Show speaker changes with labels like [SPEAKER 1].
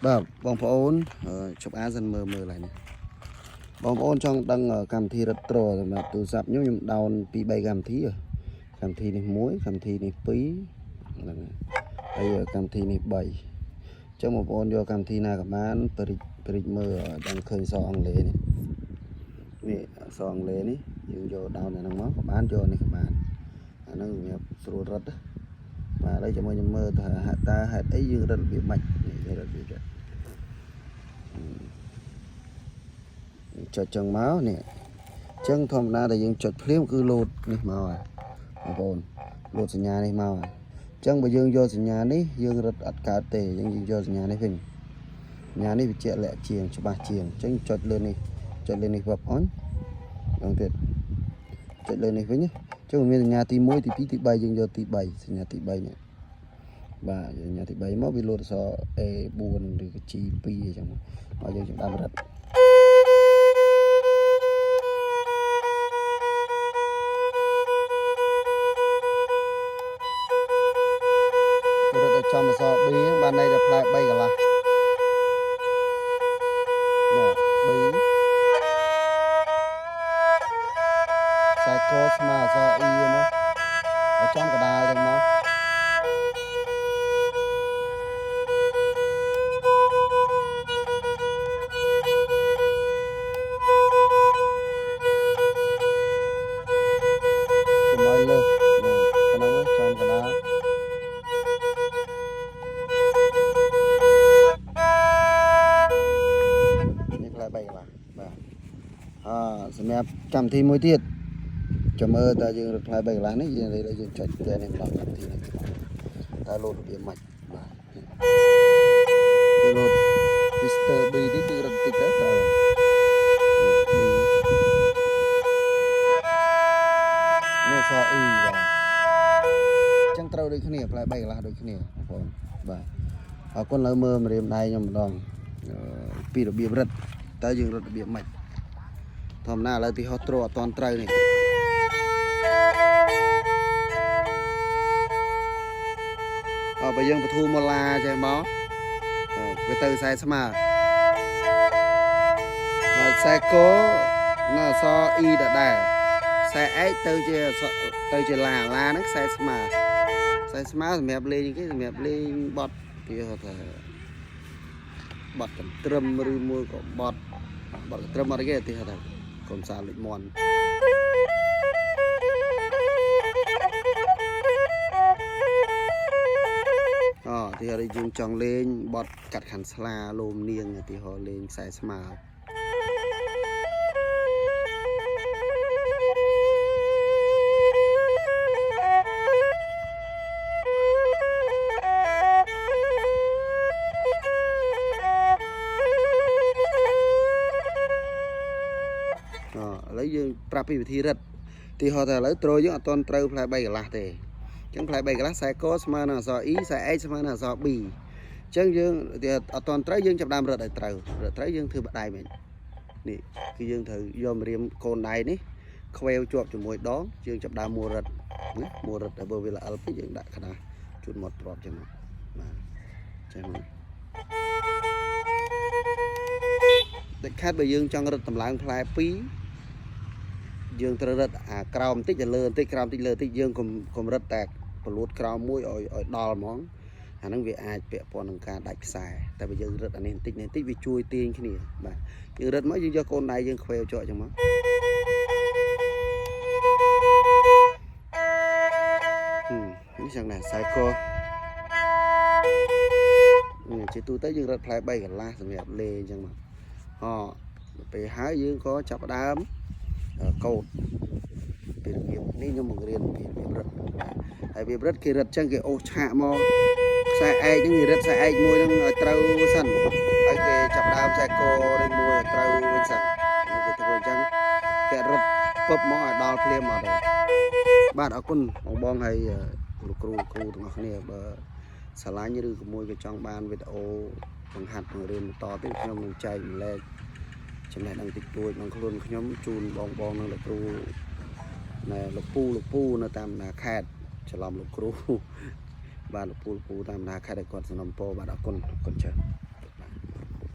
[SPEAKER 1] បាទបងប្អូនជប់អាសិនមើលមើលឡើយនេះបងប្អូនចង់ដឹងកម្មវិធីរត់ទ្រសម្រាប់ទូរស័ព្ទខ្ញុំខ្ញុំ down ពី3កម្មវិធីកម្មវិធីនេះមួយកម្មវិធីនេះ2ហ្នឹងហើយកម្មវិធីនេះ3អញ្ចឹងបងប្អូនយកកម្មវិធីណាក៏បានបរិចបរិចមើលដល់ឃើញអក្សរអង់គ្លេសនេះនេះអក្សរអង់គ្លេសនេះយើងយក down អាហ្នឹងមកក៏បានយកនេះក៏បានអាហ្នឹងសម្រាប់ស្រួលរត់ណាបាទឥឡូវចាំមើលខ្ញុំមើលថាហេតុតើហេតុអីយើងរត់របៀបម៉េចនេះយើងរត់របៀបនេះចុចចឹងមកនេះអញ្ចឹងធម្មតាដែលយើងចុចភ្លាមគឺលោតនេះមកហើយបងប្អូនលោតសញ្ញានេះមកហើយអញ្ចឹងបើយើងយកសញ្ញានេះយើងរត់អត់កើតទេយើងយកសញ្ញានេះវិញសញ្ញានេះវាជាក់លាក់ជាងច្បាស់ជាងអញ្ចឹងចុចលើនេះចុចលើនេះវឹបអញដល់ទៀតចុចលើនេះវិញអញ្ចឹងមានសញ្ញាទី1ទី2ទី3យើងយកទី3សញ្ញាទី3នេះបាទសញ្ញាទី3មកវាលោតអក្សរ A4 ឬក៏ G2 អញ្ចឹងមកហើយយើងចាប់ដើមរត់ រត់ដល់ចំអក្សរ B ហ្នឹងបានន័យថាផ្លែ3កន្លះណា B ខ្សែកស្មើអក្សរ E មកឲ្យចំកដាលចឹងមកកុំឲ្យលើសណាប៉ុណ្ណឹងមកចំកដាលនេះផ្លែ3កន្លះបាទអសម្រាប់កម្មវិធីមួយទៀតចាំមើលតើយើងរត់ផ្លែ3កន្លះនេះយើងយើងចុចតែនេះម្ដងកម្មវិធីនេះតើលោតរបៀបម៉េចបាទគឺលោត Mr. B នេះគឺរត់តិចទៅត្រូវ B នេះអក្សរ E បាទអញ្ចឹងត្រូវដូចគ្នាផ្លែ3កន្លះដូចគ្នាបងប្អូនបាទអរគុណលើមើលម្រាមដៃខ្ញុំម្ដងពីរបៀបរត់តើយើងរត់របៀបម៉េចធម្មតាឥឡូវទីហោះទ្រអត់តន់ត្រូវនេះអើបើយើងបធូមកឡាចេះមកវាទៅខ្សែស្មើបើខ្សែកនៅអក្សរ E ដដែលខ្សែឯកទៅជាទៅជាឡាឡាហ្នឹងខ្សែស្មើខ្សែស្មើសម្រាប់លេងគេសម្រាប់លេងបត់គេហៅថាបត់កន្ទ្រឹមឬមួយក៏បត់បត់កន្ទ្រឹមអត់គេទីហៅថាកុំសាលុចមន់អទីហៅយើងចង់លេងបត់កាត់ខាន់ស្លាលោមនាងទីហៅលេងខ្សែស្មើ អឥឡូវយើងប្រាប់ពីវិធីរត់ទីហោថាឥឡូវទ្រយើងអត់ទាន់ត្រូវផ្លែ3កន្លះទេអញ្ចឹងផ្លែ3កន្លះខ្សែកស្មើនឹងអក្សរ E ខ្សែ H ស្មើនឹងអក្សរ B អញ្ចឹងយើងអត់ទាន់ត្រូវយើងចាប់ដើមរត់ឲ្យត្រូវរត់ត្រូវយើងធ្វើបដៃវិញនេះគឺយើងត្រូវយកម្រាមកូនដៃនេះខ្វែវជាប់ជាមួយដងយើងចាប់ដើមមួលរត់ណាមួលរត់ដល់បើវាល្អិលពេកយើងដាក់ក្តារជូតមាត់ទ្រាប់ចឹងមកបាទចេះមកដាច់ខាត់បើយើងចង់រត់តម្លើងផ្លែ2យើងត្រូវរត់អាក្រោមបន្តិចទៅលើបន្តិចក្រោមបន្តិចលើបន្តិចយើងកុំកុំរត់តែប្រលួតក្រោមមួយឲ្យឲ្យដល់ហ្មងអាហ្នឹងវាអាចពាក់ព័ន្ធនឹងការដាច់ខ្សែតែបើយើងរត់អានេះបន្តិចនេះបន្តិចវាជួយទាញគ្នាបាទយើងរត់មកយើងយកកូនដៃយើងខ្វែវជាប់ចឹងមកនេះចឹងដែរខ្សែកជាទូទៅយើងរត់ផ្លែ3កន្លះសម្រាប់លេងចឹងមកអពេលហើយយើងក៏ចាប់ផ្ដើមកោតពីរបៀបនេះខ្ញុំបង្រៀនពីរបៀបរត់ហើយរបៀបរត់គេរត់ចឹងគេអូសឆាកមកខ្សែឯកហ្នឹងគេរត់ខ្សែឯកមួយហ្នឹងឲ្យត្រូវសិនហើយគេចាប់ដើមខ្សែកនេះមួយឲ្យត្រូវវិញសិនគេធ្វើអញ្ចឹងគេរត់ពឹបមកឲ្យដល់ភ្លាមមកដែរបាទអរគុណបងបងហើយលោកគ្រូគ្រូទាំងអស់គ្នាបើស្រឡាញ់ឬក៏មួយក៏ចង់បានវីដេអូបង្ហាត់បង្រៀនបន្តទៀតខ្ញុំនឹងចែកម្លែកចំណេះដឹងតិចតួចក្នុងខ្លួនខ្ញុំជូនបងបងនិងលោកគ្រូណែលោកពូលោកពូនៅតាមបណ្ដាខេត្តច្រឡំលោកគ្រូបាទលោកពូលោកពូតាមបណ្ដាខេត្តឲ្យគាត់សំណពរបាទអរគុណអរគុណច្រើន។